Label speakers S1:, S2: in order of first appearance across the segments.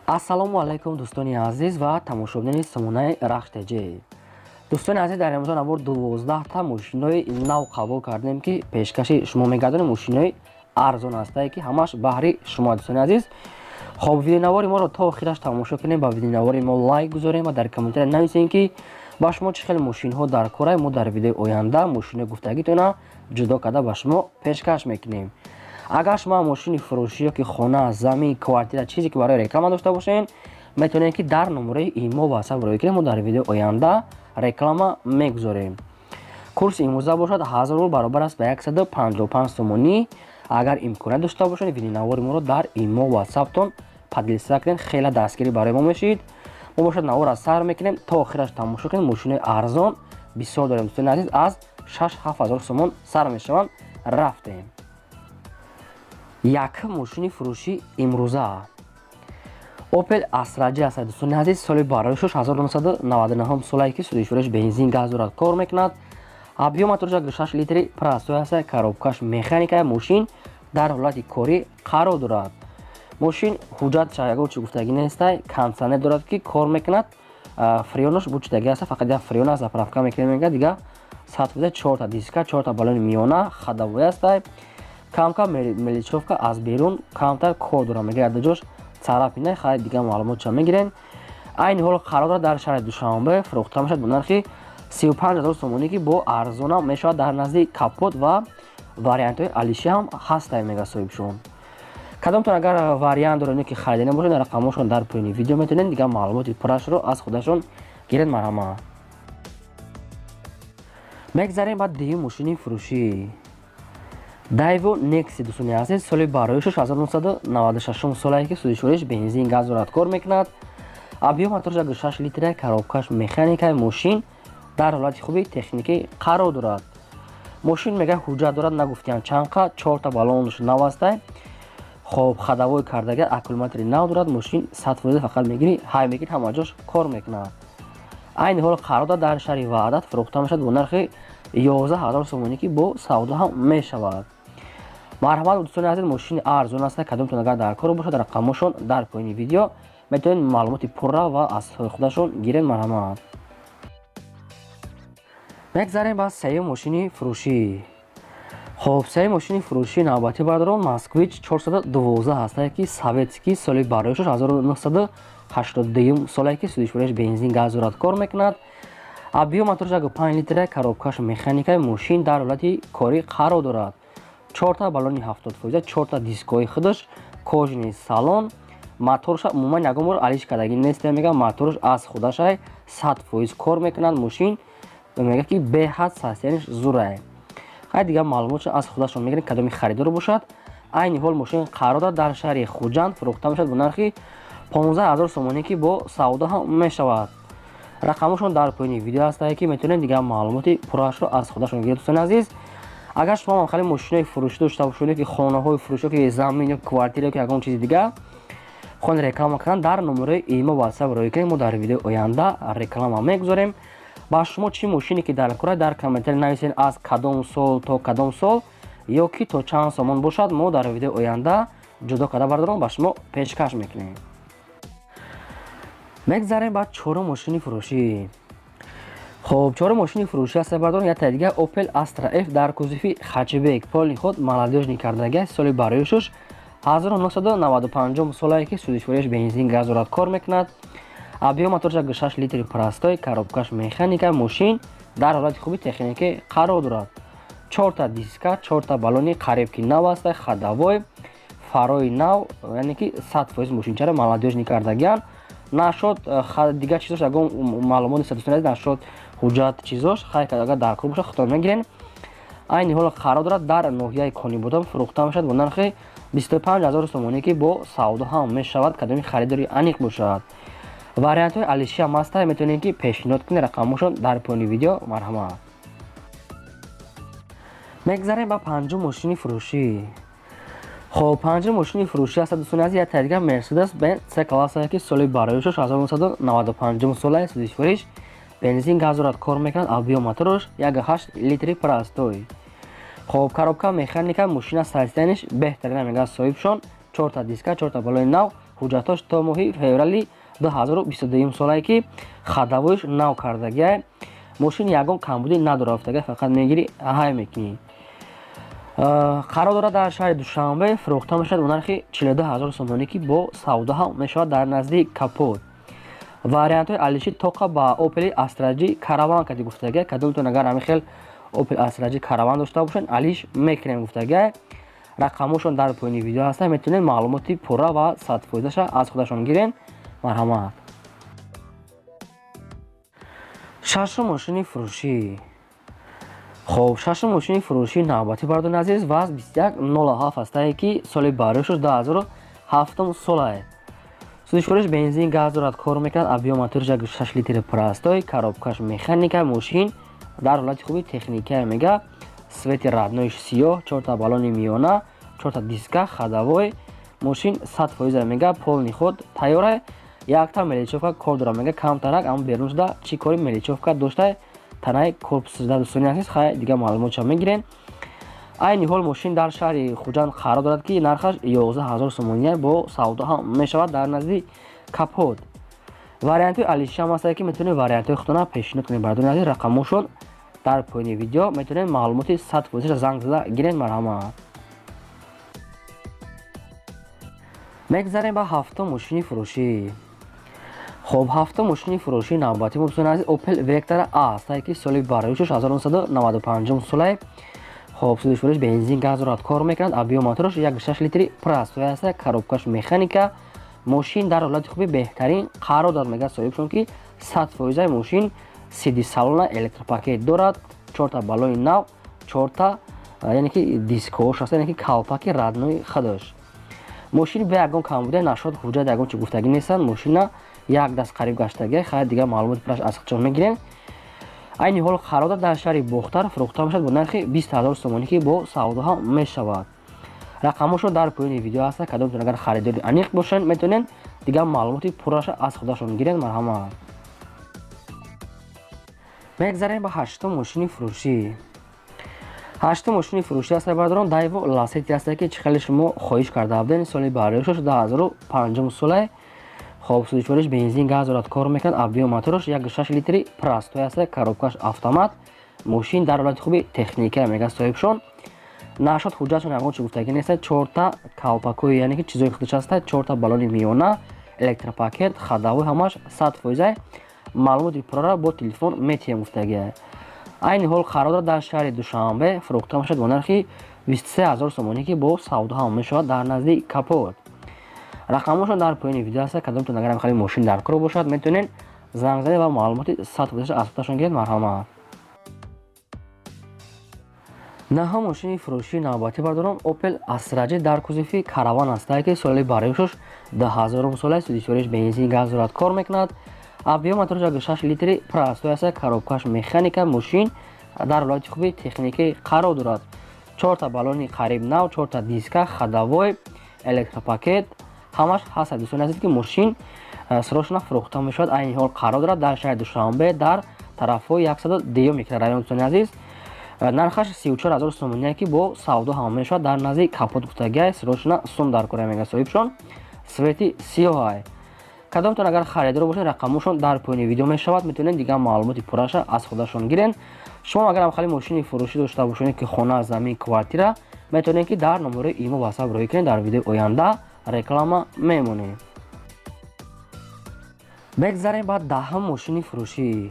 S1: Ассалому алайкум, дӯстони азиз ва тамошобинони сомонаи Рахш ТЖ. Дӯстони азиз, дар имрӯза навор 12та мошинои нав қабул кардем, ки пешкаши шумо мегардонем. Мошинои арзон ҳастае, ки ҳамаш баҳри шумо, дӯстони азиз. Хоб, видеонавори моро то охираш тамошо кунем, ба видеонавори мо лайк гузорем ва дар комментария нависем, ки ба шумо чӣ хел мошинҳо дар корай. Мо дар видеои оянда мошинои гуфтагитона ҷудо карда ба шумо пешкаш мекунем. Агар шумо мошини фурӯшӣ ёки хона, замин, квартира, чизе ки барои реклама дошта бошед, метавонед, ки дар номерои имо ватсап роӣ кунед. Мо дар видеои оянда реклама мегузорем. Курси имрӯза бошад 1000 рубл, баробар аст ба 155 сомонӣ. Агар имконият дошта бошед, видеонавори моро дар имо ватсаптон поделиться кунед, хеле дастгирӣ барои мо мешид. Мо бошад навора сар мекунем, то охираш тамошо кунем. Мошинои арзон бисёр дорем, дӯстони азиз, аз 6-7 ҳазор сомон сар мешаванд. Рафтем. Якум мошини фурӯшӣ имрӯза Opel Astra J аст, дӯстони азиз. Соли бароишуш 1999 солае, ки сӯзишвориш бензин, газ дорад, кор мекунад. Объём моторш 6 литри простой аст, коробкаш механика. Мошин дар ҳолати корӣ қарор дорад. Мошин ҳуҷҷат ягон чи гуфтагӣ нестай, кондиционер дорад, ки кор мекунад. Фреонош бучидаги аст, фақат як фреон аст, заправка мекунад, мега дига 100%. Чорта диска, чорта балони миёна, ходовой астай. Камкам мелочёвка аз берун камтар кор дорам, мега, ядоҷош царапина. Хай, дига маълумотша мегирен. Айни ҳол қарор дорад дар шаҳри Душанбе, фурӯхта мешавад бо нархи 35 000 сомонӣ, ки бо арзонам мешавад. Дар назди капот ва вариантҳои алиши ҳам ҳастай, мега соҳибшон. Кадомтон агар вариант доред, ки харидани бошед, рақамҳошон дар поёни видео, метавонед дигар маълумоти пуррашро аз худашон гиред. Марҳамат. Мегзарем ба дуюм мошини фурӯшӣ. Daewoo Nexia, дӯстони азиз, соли бароишуш 1996 солае, ки сӯзишвориш бензин, газ дорад, кор мекунад. Объём моторш 6 литра, коробкаш механика. Мошин дар ҳолати хуби техникӣ қарор дорад. Мошин, мега, ҳуҷҷат дорад, нагуфтиям чанқа. Чорта баллонш нав астай. Хоб, ходовой кардага, аккумулятори нав дорад. Мошин 100%, фақат мегирӣ, ҳай мегирӣ, ҳама ҷош кор мекунад. Айни ҳол қарор дорад дар шаҳри Ваҳдат, фурӯхта мешавад бо нархи 11 000 сомонӣ, ки бо савдо ҳам мешавад. Марҳамат, дӯстони азиз, мошини арзон аст. Кадомтон агар дар кор бошад, рақамҳошон дар поёни видео, метавонед маълумоти пурра ва аз худашон гиред. Марҳамат. Мегзарем ба сеюм мошини фурӯшӣ. Хоб, сеюм мошини фурӯшии навбатӣ, бардорон, Москвич 412 ҳастае, ки советский, соли бароишаш 1982 солае, ки сӯзишвориаш бензин, газ дорад, кор мекунад. Объём моторш 5 литра, коробкаш механика. Мошин дар ҳолати корӣ қарор дорад. Чорта баллони 70%, чорта дискҳои худаш, кожаный салон. Моторша умуман ягон бор алиш кардагӣ нест, мега, моторш аз худашай, 100% кор мекунад. Мошин, мега, ки беҳад состояниш зурае. Хай, дигар маълумотшо аз худашон мегирем, кадоми харидор бошад. Айни ҳол мошин қарор дорад дар шаҳри Хуҷанд, фурӯхта мешавад бо нархи 15 000 сомонӣ, ки бо савдо ҳам мешавад. Рақамҳошон дар поёни видео ҳастае, ки метавонед дигар маълумоти пуррашро аз худашон гиред. Дӯстони азиз, агар шумо ҳам хеле мошинои фурӯшӣ дошта бошед, ки хонаҳои фурӯшӣ, ки замин ё квартира, ё ягон чизи дигар хоҳед реклама кардан, дар номерои имо ватсап роӣ кунед. Мо дар видеои оянда реклама мегузорем. Ба шумо чӣ мошине ки дар кора, дар комментарий нависед, аз кадом сол то кадом сол ё ки то чанд сомон бошад. Мо дар видеои оянда ҷудо карда, бардорон, ба шумо пешкаш мекунем. Мегзарем ба чорум мошини фурӯшӣ. Хоб, чорум мошини фурӯшӣ аст, бардорон, як дига Opel Astra F дар кузови хэтчбек, полный ход, молодёжный кардага. Соли бароишуш 1995 солае, ки сӯзишвориаш бензин, газ дорад, кор мекунад. Объём моторш 6 литри простой, коробкаш механика. Мошин дар ҳолати хуби техникӣ қарор дорад. Чорта диска, чорта баллони қариб ки нав аст, ходовой, фарои нав, яъне ки 100% мошинчаро молодёжный кардагиан. Нашод дигар чизош ягон маълумот нест, дӯстони азиз, нашод ҳуҷҷат чизош. Хай, агар дар кор бошад, худтон мегирен. Айни ҳол қарор дорад дар ноҳияи Конибодом, фурӯхта мешавад бо нархи 25 000 сомонӣ, ки бо савдо ҳам мешавад, кадоми харидори аниқ бошад. Вариантҳои алиши ҳам ҳаста, метавонед, ки пешниҳод кунед. Рақамҳошон дар поёни видео. Марҳамат. Мегзарем ба панҷум мошини фурӯшӣ. Хоб, панҷум мошини фурӯшӣ аст, дӯстони азиз, як дига Мерседес Бенз С классае, ки соли бароишаш 1995 солае, сӯзишвориш бензин, газ дорад, кор мекунад. Объём мотораш 1,8 литри простой. Хоб, коробка механика. Мошина состояниш беҳтарина, мега соҳибшон. Чорта диска, чорта баллони нав. Ҳуҷҷатош то моҳи феврали 2022 солае, ки ходовой ш нав кардагиай. Мошин ягон камбудӣ надорад, гуфтага, фақат мегирӣ, ҳай мекунӣ. Қарор дорад дар шаҳри Душанбе, фурӯхта мешавад бо нархи 42 ҳазор сомонӣ, ки бо савдо ҳам мешавад дар назди капот. Вариантҳои алиши тоқа ба Опели Астра Ҷи Караван кади гуфтага. Кадомтон агар ҳамин хел Опел Астра Ҷи Караван дошта бошед, алиш мекунем гуфтага. Рақамошон дар поёни видео ҳастанд, метавонед маълумоти пурра ва 100%-аша аз худашон гирен. Марҳамат. Шашум мошини фурӯшӣ. Хоб, шашум мошини фурӯшии навбатӣ, бардони азиз, ВАЗ 2107 ҳастае, ки соли барои 2007 солае. Сӯзишвориш бензин, газ дорад, кор мекунад. Объём моториш 6 литри простой, коробка ш механика. Мошин дар ҳолати хуби техникая мега. Цвети родной ш сиёҳ, чорта баллони миёна, чорта диска, ходовой. Мошин 100% мега, полный ход тайёра. Якта мелочёвка кор дорад мега, камтарак, аммо берун шуда чӣ кори мелочёвка дошта танаи корпус шуда. Дӯстони азиз, хай, дигар маълумотша мегирем. Айни ҳол мошин дар шаҳри Хуҷанд қарор дорад, ки нархаш 11 ҳазор сомония, бо савдо ҳам мешавад дар назди капот. Вариантҳои алишиам ҳастае, ки метавонед вариантҳои худтона пешниҳод кунед. Бардони азиз, рақамошон дар поёни видео, метавонед маълумоти 100%-ша занг зада гиред. Марҳамат. Мегзарем ба ҳафтум мошини фурӯшӣ. Хоб, ҳафтум мошини фурӯшии навбатӣ, дӯстони азиз, Опел Вектора А ҳастае, ки соли бароишаш 1995 солае. Хоб, сӯзишвориш бензин, газ дорад, кор мекунад. Объём мотораш 1,6 литри простой аст, коробка ш механика. Мошин дар ҳолати хуби беҳтарин қарор дорад мега соҳибшон, ки 100%-аи мошин сиди салона, электропакет дорад, чорта баллони нав, чорта, яъне ки дискош аст, яъне ки калпаки родной худаш. Мошин бе ягон камбуда нашод, ҳуҷҷат ягон чи гуфтагӣ нестанд. Мошина як даст қариб гаштагӣ. Хай, дигар маълумоти пураш аз худшон мегирем. Айни ҳол қарор дорад дар шаҳри Бохтар, фурӯхта мешавад бо нархи 20 ҳазор сомонӣ, ки бо савдо ҳам мешавад. Рақамошон дар поёни видео ҳаста. Кадомтон агар харидори аниқ бошанд, метавонед дигар маълумоти пурраша аз худашон гиред. Марҳамат. Мегзарем ба ҳаштум мошини фурӯшӣ. Ҳаштум мошини фурӯшӣ аст, бардорон, Дайво Ласети ҳастае, ки чӣ хеле шумо хоҳиш карда будем. Соли бароишаш 2005 солае. Хоб, сӯзишвориш бензин, газ дорад, кор мекунад. Объём мотораш 1,6 литри простой аст, коробка ш автомат. Мошин дар ҳолати хуби техника мега соҳибшон. Нашод, ҳуҷҷатшон ягон чи гуфтагӣ нест. Чорта калпакои, яъне ки чизои худаш аста, чорта баллони миёна, электропакет, ходовой ҳамаш 100%. Маълумоти пуррара бо телефон метиҳем гуфтагия. Айни ҳол қарор дорад дар шаҳри Душанбе, фурӯхта мешавад бо нархи 23 ҳазор сомонӣ, ки бо савдо ҳам мешавад дар назди капот. Рақамошон дар поёни видео ҳаста. Кадомтон агар хеле мошин дар кор бошад, метавонед занг занед ва маълумоти 100%-ша аз худашон гиред. Марҳамат. Наҳум мошини фурӯшии навбатӣ, бардорон, Опел Астра Ҷи дар кузови Караван ҳастае, ки соли бароишаш 2000 солае. Сӯзишвориш бензин, газ дорад, кор мекунад. Объём мотораш 6 литри простой аст, коробка ш механика. Мошин дар ҳолати хуби техникӣ қарор дорад. Чорта баллони қариб нав, чорта диска, ходовой, электропакет ҳамаш ҳаст. Дӯстони азиз, ки мошин срочно фурӯхта мешавад. Айни ҳол қарор дорад дар шаҳри Душанбе, дар тарафҳои 102 микрорайон. Дӯстони азиз, нархаш 34 ҳазор сомония, ки бо савдо ҳам мешавад дар назди капот гуфтагиай. Срочно сум дар кора мега соҳибшон. Цвети сиёҳай. Кадомтон агар харидор бошед, рақамошон дар поёни видео мешавад, метавонед дигар маълумоти пурраша аз худашон гирен. Шумо агар хали мошини фурӯшӣ дошта бошед, ки хона, замин, квартира, метавонед, ки дар номерои имо, ватсап роҳӣ кунед, дар видеои оянда реклама мемонем. Мегзарем ба даҳум мошини фурӯшӣ.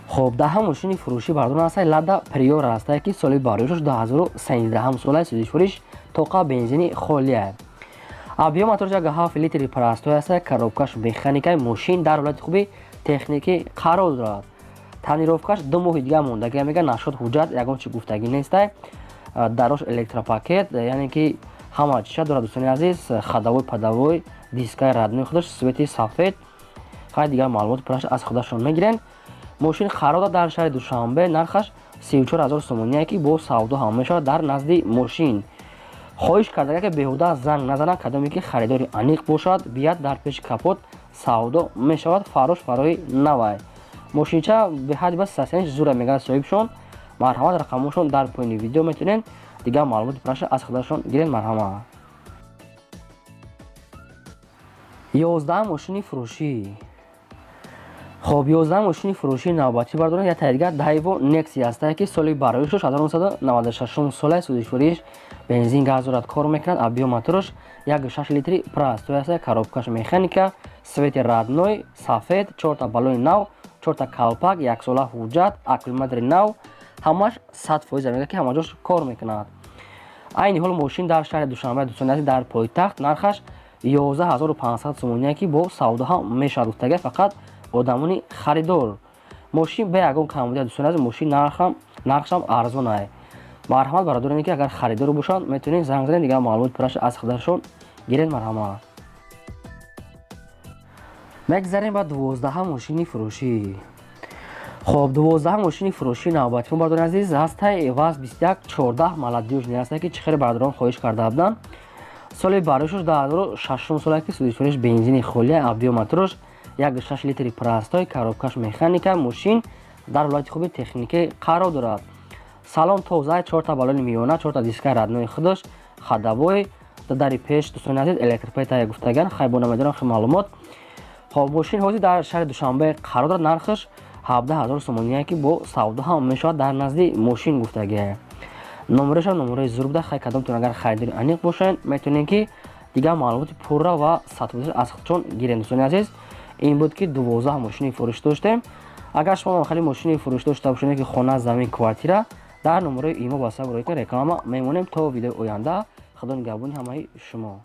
S1: Хоб, даҳум мошини фурӯшӣ, бардорон, ҳастае Лада Приора ҳастае, ки соли бароишаш 2013 солаи. Сӯзишвориш тоқа бензини холия. Объём мотораш 7 литри простой аст, коробка ш механикаи. Мошин дар ҳолати хуби техникӣ қарор дорад. Тонировка ш 2 моҳи дигар мондагия мега. Нашод, ҳуҷҷат ягон чи гуфтагӣ нестай. Дарош электропакет, яъне ки ҳама чиша дорад. Дӯстони азиз, ходовой, подовой, дискаи родной худаш, цвети сафед. Хай, дигар маълумоти пурраш аз худашон мегирен. Мошин қарор дорад дар шаҳри Душанбе, нархаш 34 ҳазор сомоние, ки бо савдо ҳам мешавад дар назди мошин. Хоҳиш кардага, ки беҳуда занг назанад. Кадоме ки харидори аниқ бошад, бияд дар пеши капот, савдо мешавад. Фарош фарои навай мошинча беҳади бас сасяниш зура мегӯяд соҳибшон. Марҳамат, рақамошон дар поёни видео, метавонед дигар маълумоти пурраша аз худашон гиред. Марҳамат. 11 мошини фурӯшӣ. Хоб, 11 мошини фурӯшии навбатӣ, бардорон, як дигар Дайво Некси ҳастае, ки соли бароишаш 1996 сола, сӯзишвориш бензин, газ дорад, кор мекунад. Объём мотораш 1,6 литри, простой ҳастае, коробкаш механика, цвети родной сафед, чорта баллони нав, чорта калпак, яксола ҳуҷҷат, аккумулятори нав, ҳамаш 100%. Мегӯяд, ки ҳама ҷош кор мекунад. Айни ҳол мошин дар шаҳри Душанбе, дӯстони азиз, дар пойтахт, нархаш 11 500 сомония, ки бо савдо ҳам мешавад, гуфтага, фақат одамони харидор. Мошин бе ягон камбудия, дӯстони азиз, мошин нархшам арзонае. Марҳамат, бародароне ки агар харидор бошанд, метавонед занг занед, дигар маълумоти пурраша аз худашон гиред. Марҳамат. Мегзарем ба 12-ҳам мошини фурӯшӣ. Хоб, 12-ҳам мошини фурӯшии навбатӣ мо, бародарони азиз, ҳастай ВАЗ 2114 молодёжный ҳастай, ки чӣ хеле бародарон хоҳиш карда буданд. Соли бароишаш 2006 соле, ки сӯзишвориш бензини холия, объём мотораш 1,6 литри, простой, коробкаш механика. Мошин дар ҳолати хуби техникӣ қарор дорад, салон тоза, чорта балони миёна, чорта диска родной худаш, ходовой дари пеш, дӯстони азиз, электропакет гуфтаган, хай, бо намедонам хел маълумот. Хоб, мошин ҳозир дар шаҳри Душанбе қарор дорад, нархаш 17 000 сомония, ки бо савдо ҳам мешавад, дар назди мошин гуфтагия. Номерешам номерои зур буда. Хай, кадомтон агар харидори аниқ бошед, метавонед, ки дигар маълумоти пурра ва 100% аз худшон гиред. Дӯстони азиз, ин буд, ки 12 мошини фурӯш доштем. Агар шумо хеле мошини фурӯш дошта бошед, ки хона, замин, квартира, дар номерои имо, ватсап, реклама мемонем. То видеои оянда, худо нигаҳбони ҳамаи шумо.